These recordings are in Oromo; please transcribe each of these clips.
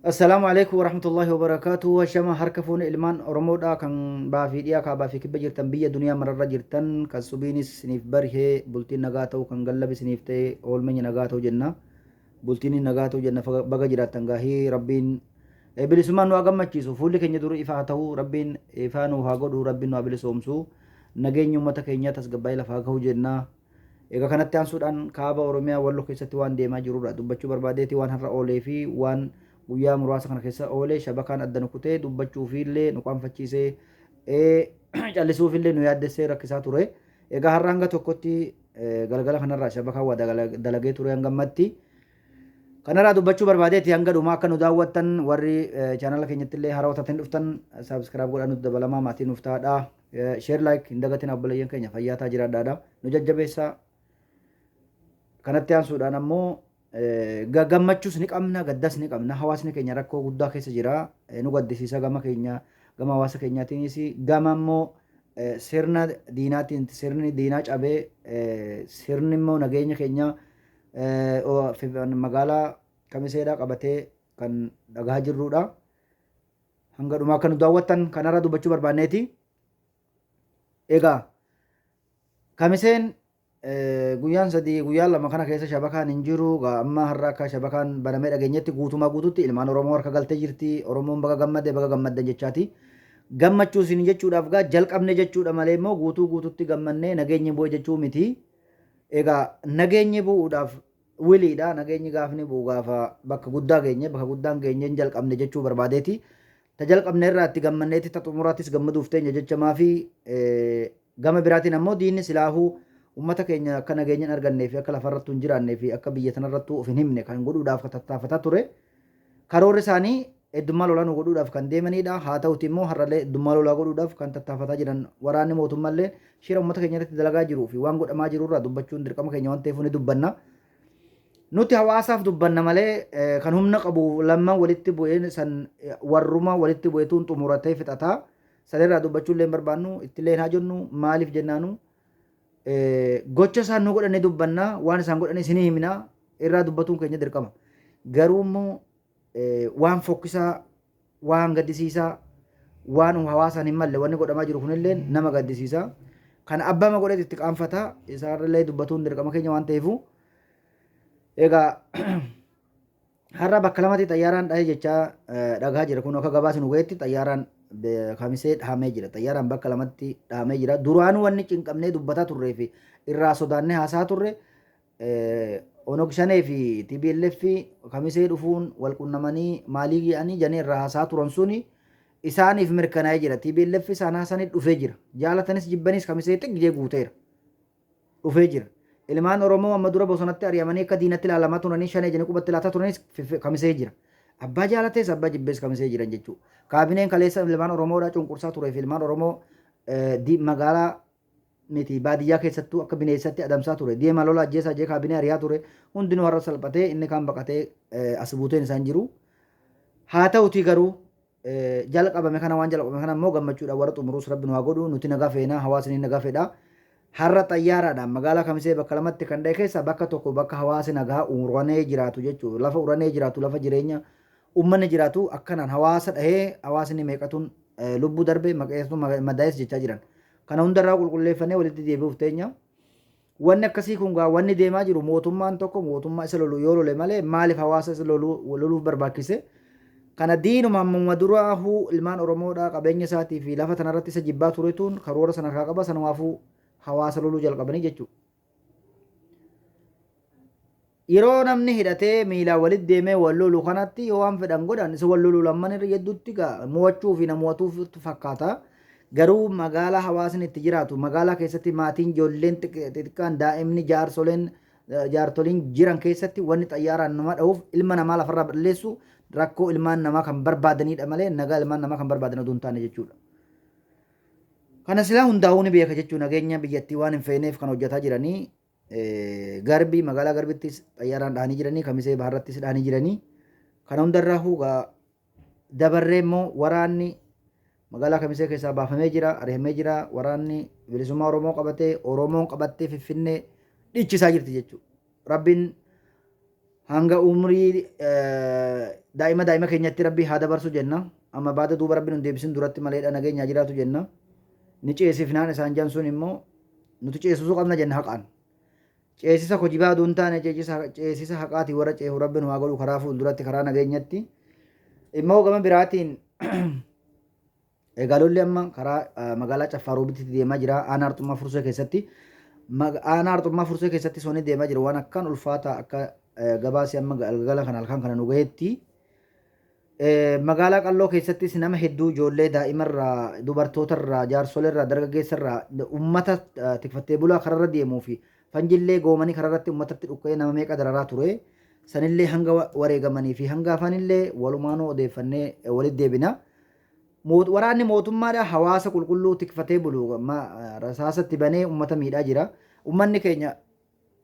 Assalaamu alaikum warahmatullahi wabarakaatuh. Hashama harka fuune ilmaan Oromoodha kan bahaa fi dhiyaa kaabaa fi kibba jirtan biyya duniyaa mararra jirtan kan subiinis isiniif barihee bultiin nagaa ta'u kan gallabi isiniif ta'e oolmenya nagaa ta'u jenna. Bultiin nagaa ta'u jenna baga jiraattan gaahii rabbiin bilisummaan nu haa gammachiisu fuulli keenya dur ifa haa ta'u rabbiin ifaa nu haa godhu rabbiin nu haa bilisoomsu nageenyi uummata keenyaa tasgabbaa'ee lafa haa gahu jenna. Egaa kanatti aansuudhaan kaaba Oromiyaa Walloo keessatti waan deemaa jirurraa dubbachuu barbaadeeti waan har'a oolee fi waan guyyaa muraasa kana keessa oole shabakaan adda nu kutee dubbachuufiillee nu qaanfachiisee callisuufillee nu yaaddessee rakkisaa ture. Egaa har'a hanga tokkotti galgala kanarraa shabakaan waa dalagee ture hanga ammatti. Kanarraa dubbachuu barbaadeeti hanga dhumaa akka nu daawwattan warri chaanala keenyatti illee haarawaa taatanii dhuftan subscribe godhaa nutti dabalamaa maatii nuuf ta'aadha. Share like hin dagatin obboleeyyan keenya fayyaa ta'aa jiraadhaadha. Nu jajjabeessaa. Kanatti aansuudhaan ammoo gammachuus ni qabna gaddas ni qabna hawaasni keenya rakkoo guddaa keessa jira nu gaddisiisa gama keenya gama hawaasa keenyaatiinis gama immoo sirna diinaatiin sirni diinaa cabee sirni immoo nageenya keenya magaalaa kamiseedhaa qabatee kan dhagahaa jirrudha. Hanga dhumaa akka nu daawwattan kanarra dubbachuu barbaanneeti. Egaa kamiseen guyyaan 3 guyyaan 2 kana keessa shabakaan hin jiru. Amma har'a akka shabakaan banamee dhageenyetti guutumaa guututti ilmaan Oromoo harka galtee jirti. Oromoon baga gammade baga gammaddan jechaati. Gammachuu isin jechuudhaaf gaa jalqabne jechuudha malee immoo guutuu guututti gammannee nageenyi bu'e jechuu miti. Egaa nageenyi bu'uudhaaf wiliidha. Nageenyi gaafni bu'u gaafa bakka guddaa geenye bakka guddaan geenye hin jalqabne jechuu barbaadeeti. Ta jalqabne irraa itti gammanneeti ta xumuraattis gammaduuf teenya jechamaa fi gama biraatiin ammoo diinni silaahuu ummata keenya akka nageenya hin argannee fi akka lafarrattuu hin jiraannee fi akka biyya tanarrattuu of hin himne kan godhuudhaaf kan tattaafataa ture. Karoorri isaanii heddummaa lolaa nu godhuudhaaf kan deemanidha. Haa ta'uti immoo har'allee heddummaa lolaa godhuudhaaf kan tattaafataa jiran waraanni mootummaallee shira ummata keenya irratti dalagaa jiruu fi waan godhamaa jiru irraa dubbachuun dirqama keenya waan ta'eef ni dubbanna. Nuti hawaasaaf dubbanna malee kan humna qabu lamman walitti bu'een san warruma walitti bu'etuun xumuratee fixataa. Sanirraa dubbachuu illee hin barbaannu ittillee hin haajonnu maaliif jennaanu gocha isaan nu godhan ni dubbanna waan isaan godhan isinii himna irraa dubbatuun keenya dirqama. Garuu immoo waan fokkisaa waan gaddisiisaa waan hawaasaan hin malle wanni godhamaa jiru kunillee nama gaddisiisa. Kana abbama godheet itti qaanfata isaarrillee dubbatuun dirqama keenya waan ta'eefu. Egaa har'a bakka lamatti xayyaaraan dhahee jechaa dhagaa jira kun akka gabaasa nu gahetti xayyaaraan kamisee dhahamee jira. Xayyaaraan bakka lamatti dhahamee jira. Duraanuu wanni cinqamnee dubbataa turree fi irraa sodaannee haasaa turre Onog Shanee fi TPLF kamisee dhufuun wal qunnamanii maalii jedhanii janii irraa haasaa turan suni isaaniif mirkanaa'ee jira. TPLF isaan haasanii dhufee jira. Jaalatanis jibbanis kamisee xiqqee guuteera. Dhufee jira. Ilmaan Oromoo amma dura bosonatti ari'amanii akka diinatti ilaalamaa turanii shanee jedhanii qubatti laataa turanis kamisee jira. Abbaa jaalatees abbaa jibbees kamisee jiran jechuudha. Kaabineen kaleessa ilmaan Oromoodhaa cunqursaa turee fi ilmaan Oromoo magaalaa miti baadiyyaa keessattuu akka bineensatti adamsaa ture. Deemaa lola ajjeesaa jee kaabinee ari'aa ture. Hundinuu har'a salphatee inni kaan baqatee as buuteen isaan jiru. Haa ta'utii garuu jalqabame kana waan jalqabame kana immoo gammachuudhaan warra xumuruus rabbi nu haa godhu nuti nagaa feena hawaasni nagaa fedha. Har'a xayyaaraadhaan magaalaa Kamisee bakka lamatti kan dha'e keessaa bakka tokko bakka hawaasi nagaa uranee jiraatu jechuudha. Lafa uranee jiraatu lafa jireenya uummanni jiraatu akkanaan hawaasa dhahee hawaasni meeqatuun lubbuu darbe maqeetu madaa'es jechaa jiran. Kana hundarraa qulqulleeffannee walitti deebi'uuf teenya. Wanni akkasii kun gaa wanni deemaa jiru mootummaan tokko mootummaa isa lolu yoo lole malee maaliif hawaasa isa loluuf barbaachise? Kana diinuma ammuma duraahuu ilmaan Oromoodhaa qabeenya isaatii fi lafa tanarratti isa jibbaa turetuun karoora sana harkaa qaba sanumaafuu hawaasa loluu jalqabanii jechuudha. Yeroo namni hidhatee miilaan walitti deemee wal lolu kanatti yoo waan fedhan godhan isa wal lolu lamman irra jedhutti mo'achuu fi na mo'atuuf fakkaata. Garuu magaalaa hawaasni itti jiraatu magaalaa keessatti maatiin ijoolleen xixiqqaan daa'imni jaarsoleen jaartoliin jiran keessatti wanni xayyaaraan nama dha'uuf ilma namaa lafarraa balleessu rakkoo ilmaan namaa kan barbaadanidha malee nagaa ilmaan namaa kan barbaadan oduu hin taane jechuudha. Kana silaa hundaa'uu ni beeka jechuun nageenya biyyattii waan hin feeneef kan hojjetaa jiranii Garbii magaalaa Garbittis xayyaaraan dhahanii jiranii kamisee baharrattis dhahanii jiranii kana hundarraa huugaa dabarree immoo waraanni magaalaa kamisee keessaa baafamee jira ari'amee jira waraanni bilisummaa Oromoo qabatee Oromoon qabattee Finfinnee dhiichisaa jirti jechuudha. Rabbiin hanga umrii Daa'ima daa'ima keenyatti Rabbi haa dabarsu jenna. Amma baada duuba Rabbi nun deebisin duratti maleedha nageenya haa jiraatu jenna. Ni ceesifnaan isaan jan sun immoo nuti ceesisuu qabna jenna haqaan. Ceesisa kojibaa aduu hin taane ceesisa haqaatii warra ceehu Rabbi nu haa godhu karaa fuulduratti karaa nageenyatti. Immoo gama biraatiin egaa lolli amma karaa magaalaa Caffaa Roobitti deemaa jira. Aanaa Arxummaa Fursee keessatti. Aanaa Arxummaa Fursee keessatti sonni deemaa jira. Waan akkaan ulfaataa akka gabaasi amma galgala kana halkan kana nu gahetti. Magaalaa Qalloo keessattis nama hedduu ijoollee daa'imarraa, dubartootarraa, jaarsoleerraa, dargaggeessarraa uummata tikfattee bulaa kararra deemuu fi fanjillee goomanii kararratti uummatatti dhukka'ee nama meeqa dararaa ture. Sanillee hanga wareegamanii fi hanga hafanillee walumaanuu odeeffannee walitti deebina. Waraanni mootummaadha hawaasa qulqulluu tikfatee bulu rasaasatti banee uummata miidhaa jira. Uummanni keenya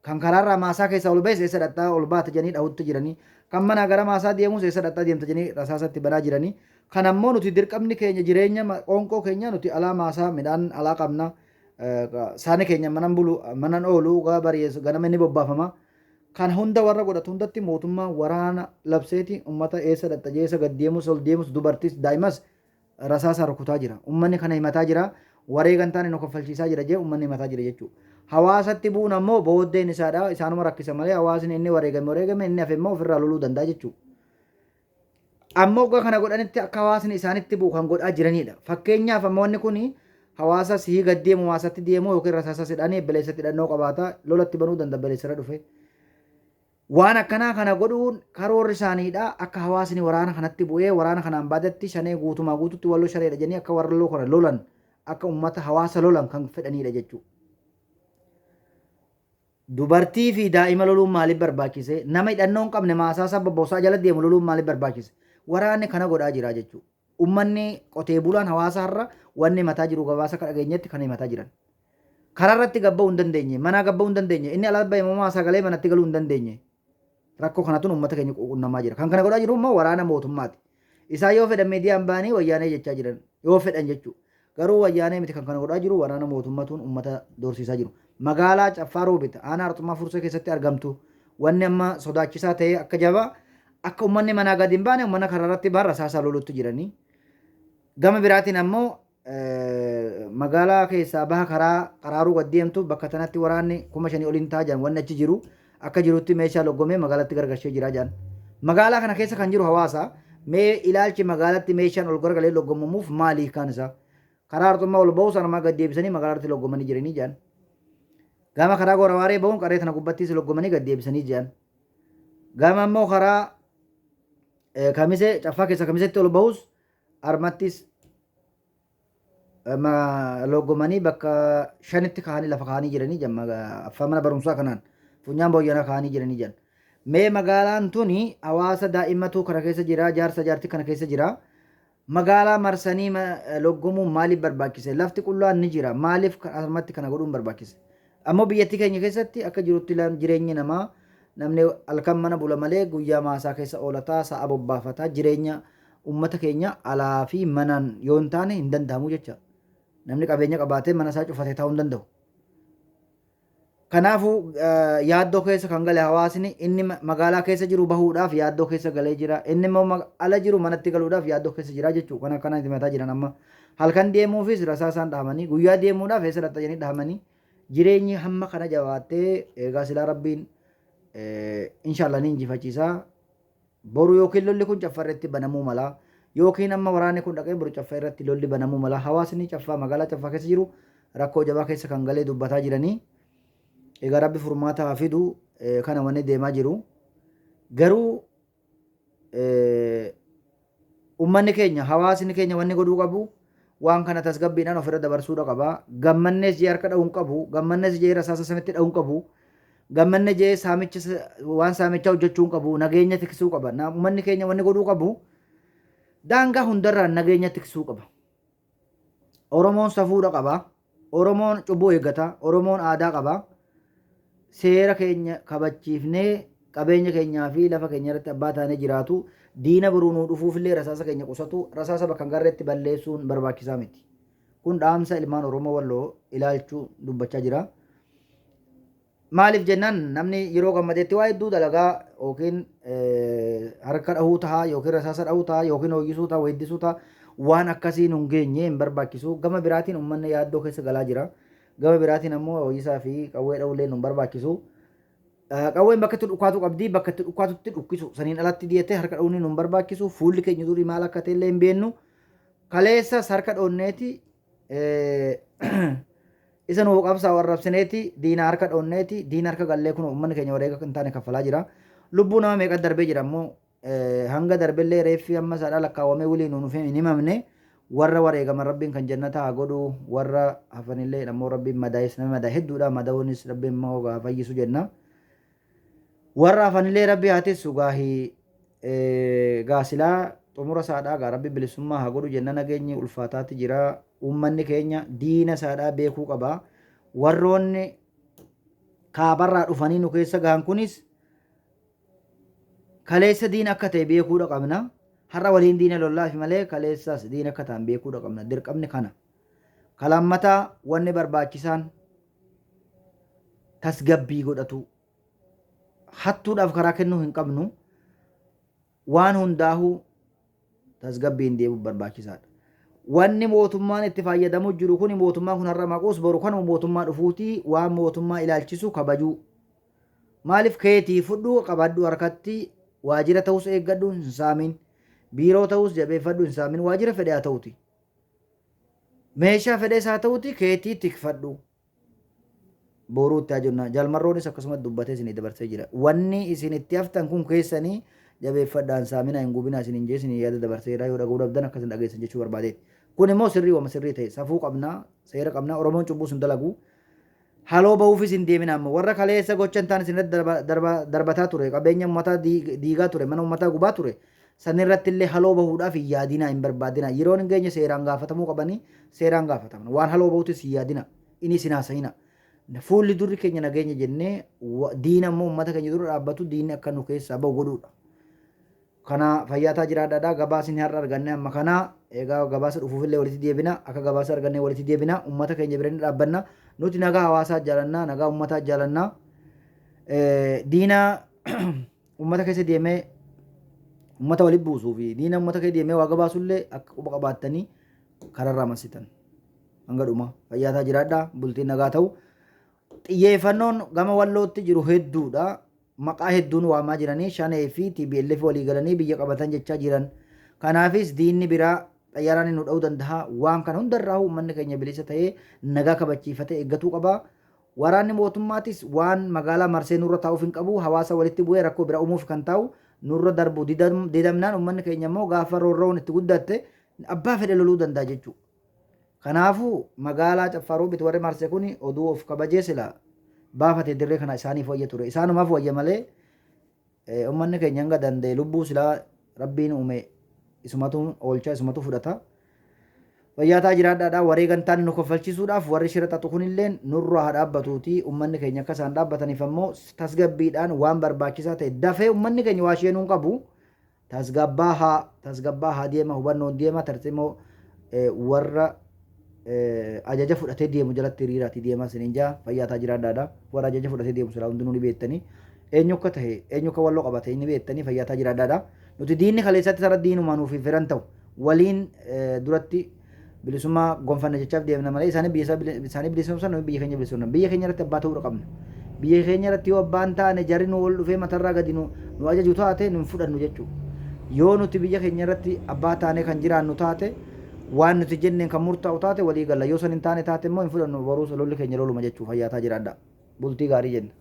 kan karaarraa maasaa keessaa ol ba'es eessa dhaqxaa ol baata jedhanii dhahutti jiranii. Kan manaa gara maasaa deemus eessa dhaqxaa deemta jedhanii rasaasatti banaa jiranii. Kan ammoo nuti dirqamni keenya jireenya qoonqoo keenya nuti alaa maasaa midhaan alaa qabna. Saani keenya manan bulu manan oolu bari'eessu ganama inni bobbaafama. Kan hunda warra godhatu hundatti mootummaan waraana labseeti ummata eessa dhaqxa eessa gad deemus ol deemus dubartis daa'imas rasaasa rukutaa jira. Ummanni kana himataa jira. Wareega hin taane nu kaffalchiisaa jira jee ummanni himataa jira jechuudha. Hawaasatti bu'uun ammoo booddeen isaadha. Isaanuma rakkisa malee hawaasni inni wareegame wareegame inni hafe immoo ofirraa loluu danda'a jechuudha. Ammoo oggaa kana godhanitti akka hawaasni isaanitti bu'u kan godhaa jiranidha. Fakkeenyaaf amma wanni kun hawaasa sihii gad deemu hawaasatti deemu yookiin rasaasa sidhanii beleessatti hidhannoo qabaata lolatti banuu danda'a beleessarra dhufe. Waan akkanaa kana godhuun karoorri isaaniidha akka hawaasni waraana kanatti bu'ee waraana kanaan baadatti shanee guutumaa guututti walloo shaneedha jedhanii akka warra loloo kana lolan akka uummata hawaasa lolan kan fedhaniidha jechuudha. Dubartii fi daa'ima loluun maaliif barbaachise? Nama hidhannoo hin qabne maasaa isaa bobbosaa jala deemu loluun maaliif barbaachise? Waraanni kana godhaa jira jechuudha. Ummanni qotee bulaan hawaasa har'a wanni himataa jiru gabaasa akka dhageenyetti kana himataa jiran. Karaa irratti gabba'uu hin dandeenye, manaa gabba'uu hin dandeenye, inni alaa ba'e immoo maasaa galee manatti galuu hin dandeenye. Rakkoo kanatuun uummata keenya qunnamaa jira. Kan kana godhaa jiru immoo waraana mootummaati. Isaan yoo fedhan miidiyaan ba'anii wayyaanee jechaa jiran. Yoo fedhan jechuudha. Garuu wayyaanee miti kan kana godhaa jiru waraana mootummatuun uummata doorsiisaa jiru. Magaalaa Caffaa Roobit aanaa Arxummaa Fursee keessatti argamtu wanni amma sodaachisaa ta'e akka jabaa akka uummanni manaa gadi hin baane uummata karaa irratti ba'an rasaasaa lolutti jiranii. Gama biraatiin ammoo magaalaa keessaa baha karaa qaraaruu gad deemtu bakka tanatti waraanni 5,000 oliin ta'a jedhan wanni achi jiru akka jirutti meeshaa loggomee magaalatti gargarshee jira jedhan. Magaalaa kana keessa kan jiru hawaasa mee ilaalchi magaalatti meeshaan ol garagalee loggomamuuf maali hiikkaan isaa? Karaa Arxummaa ol ba'us armaa gad deebisanii magaalatti loggomanii jiranii jedhan. Gama karaa Gorawaaree ba'uun qaree tana gubbattis loggomanii gad deebisanii jedhan. Gama immoo karaa Kamisee Caffaa keessa Kamiseetti ol ba'us armattis loggomanii bakka shanitti kaa'anii lafa kaa'anii jiranii jedhan affaa mana barumsaa kanaan funyaan booyyanaa kaa'anii jiranii jedhan. Mee magaalaan tuni hawaasa daa'imatu kana keessa jira jaarsa jaartii kana keessa jira. Magaalaa marsanii loggomuun maaliif barbaachise? Lafti qullaan ni jira. Maaliif asumatti kana godhuun barbaachise? Ammoo biyyattii keenya keessatti akka jirutti jireenyi namaa namni halkan mana bula malee guyyaa maasaa keessa oolataa sa'a bobbaafataa jireenya uummata keenya alaa fi manaan yoo hin taane hin danda'amu jecha. Namni qabeenya qabaatee mana isaa cufatee taa'uu hin danda'u. Kanaafuu yaaddoo keessa kan gale hawaasni inni magaalaa keessa jiru bahuudhaaf yaaddoo keessa galee jira. Inni immoo ala jiru manatti galuudhaaf yaaddoo keessa jira jechuudha. Kana akkana himataa jiran amma. Halkan deemuufis rasaasaan dhahamanii guyyaa deemuudhaaf eessa dhaqxa jedhanii dhahamanii jireenyi hamma kana jabaattee eegaa silaa Rabbiin inshaallah ni injifachiisa. Boru yookiin lolli kun Caffaa irratti banamuu mala. Yookiin amma waraanni kun dhaqee boru Caffaa irratti lolli banamuu mala. Hawaasni Caffaa magaalaa Caffaa keessa jiru rakkoo jabaa keessa kan galee dubbataa jiranii. Egaa Rabbi furmaata haa fidu kana wanni deemaa jiru. Garuu Ummanni keenya, hawaasni keenya wanni godhuu qabu waan kana tasgabbiidhaan ofirra dabarsuudha qaba. Gammannees jee harka dha'uu hin qabu. Gammannees jee rasaasa samitti dha'uu hin qabu. Gammanne jee saamicha waan saamichaa hojjechuu hin qabu. Nageenya tiksuu qaba. Ummanni keenya wanni godhuu qabu daangaa hundarraan nageenya tiksuu qaba. Oromoon safuudha qaba. Oromoon cubbuu eeggata. Oromoon aadaa qaba. Seera keenya kabachiifnee qabeenya keenyaa fi lafa keenya irratti abbaa taanee jiraatu diina boruu nuu dhufuufillee rasaasa keenya qusatu rasaasa bakka hin garreetti balleessuun barbaachisaa miti. Kun dhaamsa ilmaan Oromoo Walloo ilaalchuu dubbachaa jira. Maaliif jennaan namni yeroo gammadetti waa hedduu dalagaa yookiin Harka dhahuu taha yookiin rasaasa dhahuu taha yookiin hooyyisuu taha weeddisuu taha waan akkasii nun geenye hin barbaachisu. Gama biraatiin uummanni yaaddoo keessa galaa jira. Gama biraatiin ammoo hooyyisaa fi qawwee dhahuullee nun barbaachisu. Qawween bakka itti dhukaatu qabdi bakka itti dhukaatutti dhukkisu saniin alatti diyatee harka dhahuun nun barbaachisu. Fuulli keenya durii maal akka ta'e illee hin beennu. Kaleessas harka dhoonneeti isa nuu qabsaa'u arrabsineeti diina harka dhoonneeti diina harka gallee kun uummanni keenya wareega hin taane kaffalaa jira. Lubbuu nama meeqa darbee jira ammoo hanga darbellee reeffi hamma isaadhaa lakkaawwamee wilii nuuf hin himamne. Warra wareegaman Rabbiin kan jannataa haa godhu, warra hafanillee ammoo Rabbiin madaa'es nama madaa'e hedduudha, mada'uunis Rabbiin immoo haa fayyisu jenna. Warra hafanillee Rabbi haa tissu gaahi gaa silaa xumura isaadhaa gaa Rabbi bilisummaa haa godhu jenna. Nageenyi ulfaataatti jira. Uummanni keenya diina isaadhaa beekuu qaba. Warroonni kaabarraa dhufanii nu keessa gahan kunis kaleessa diina akka ta'e beekuudha qabna. Har'a waliin diina lollaafi malee kaleessas diina akka ta'an beekuudha qabna. Dirqamni kana. Ka lammataa wanni barbaachisaan tasgabbii godhatu. Hattuudhaaf karaa kennuu hin qabnu. Waan hundaahuu tasgabbiin deemuun barbaachisaadha. Wanni mootummaan itti fayyadamu jiru kun mootummaan kun har'a maquus boru kanuma mootummaa dhufuutii waan mootummaa ilaalchisu kabajuu. Maaliif keetii fudhu qabadhu harkatti waajira ta'us eeggadhu hin saamin. Biiroo ta'us jabeeffadhu hin saamin. Waajira fedhe haa ta'uti. Meeshaa fedhes haa ta'uti keetii tikfadhu. Boruu itti haa jenna. Jaalmarroonis akkasuma dubbatee isinii dabarsee jira. Wanni isin itti haftan kun keessanii jabeeffadhaa hin saaminaa hin gubinaa isin hin jee isinii yaada dabarseera yoo dhaga'uu dhabdan akka isin dhageessan jechuu barbaadeeti. Kun immoo sirrii wama sirrii ta'e safuu qabnaa seera qabnaa Oromoon cubbuus hin dalagu. Haloo bahuufis hin deeminaa amma warra kaleessa gocha hin taane isin irratti darbataa ture qabeenya uummataa diigaa ture mana uummataa gubaa ture sanirratti illee haloo bahuudhaaf hin yaadinaa hin barbaadinaa yeroon hin geenye seeraan gaafatamuu qabanii seeraan gaafataman waan haloo bahuutis hin yaadina inni isin haasa'ina fuulli durri keenya nageenya jennee diina immoo uummata keenya dura dhaabbatu diinni akka nu keessaa bahu godhuudha. Kana fayyaataa jiraadhaadha. Gabaasni har'a arganne amma kana. Egaa gabaasa dhufuufillee walitti deebina. Akka gabaasa arganne walitti deebina. Uummata keenya bira ni dhaabbanna. Nuti nagaa hawaasaa jaalanna. Nagaa uummataa jaalanna. Diina uummata keessa deemee uummata walitti buusuu fi diina uummata keessa deemee waa gabaasullee akka quba qabaattanii kararraa masitan. Hanga dhuma fayyaataa jiraadhaa. Bultiin nagaa ta'u. Xiyyeeffannoon gama Wallootti jiru hedduudha. Maqaa hedduun waamaa jiranii Shanee fi tplf walii galanii biyya qabatan jechaa jiran. Kanaafis diinni biraa xayyaaraan nu dha'uu danda'a. Waan kana hundarraahuu uummanni keenya bilisa ta'ee nagaa kabachiifatee eeggatuu qaba. Waraanni mootummaatis waan magaalaa marsee nurra taa'uuf hin qabu. Hawaasa walitti bu'ee rakkoo biraa uumuuf kan taa'u nurra darbu didamnaan uummanni keenya immoo gaafa roorroon itti guddatte abbaa fedhe loluu danda'a jechuudha. Kanaafuu magaalaa Caffaa Roobit warri marse kun oduu of kabajee sila baafate dirree kana isaaniif wayya ture. Isaanumaaf wayya malee uummanni keenya hanga danda'e lubbuu silaa Rabbiin uume isumatu oolcha isumatu fudhata. Fayyaataa jiraadhaadha wareegan taane nu kaffalchiisuudhaaf warri shira xaxu kunilleen nurraa haa dhaabbatuuti uummanni keenya akka isaan dhaabbataniif ammoo tasgabbiidhaan waan barbaachisaa ta'e dafee uummanni keenya waa isheenuu hin qabu. Tasgabbaahaa, tasgabbaahaa deema, hubannoon deema, tarsimoo warra ajaja fudhatee deemu jalatti hiriiraatii deemaa isiniin jaa fayyaataa jiraadhaadha. Warra ajaja fudhatee deemu silaa hundinuu ni beektanii. Eenyu akka tahe, eenyu akka walloo qabate ni beektanii fayyaataa jiraadhaadha. Nuti diinni kaleessatti sarara diinumaa nuuf hin firan ta'u. Waliin duratti bilisummaa gonfanna jechaaf deemna malee isaanii biyya isaanii bilisoomsan nuyi biyya keenya bilisoomna. Biyya keenya irratti abbaa ta'uu qabna. Biyya keenya irratti yoo abbaan taane jarri nu ol dhufee matarraa gadi nu nu ajaju taate nu hin fudhannu jechuudha. Yoo nuti biyya keenya irratti abbaa taanee kan jiraannu taate waan nuti jenneen kan murtaa'u taate walii galla. Yoo san hin taane taate immoo hin fudhannu boruus lolli keenya loluma jechuudha fayyaataa jiraadha. Bultii gaarii jenna.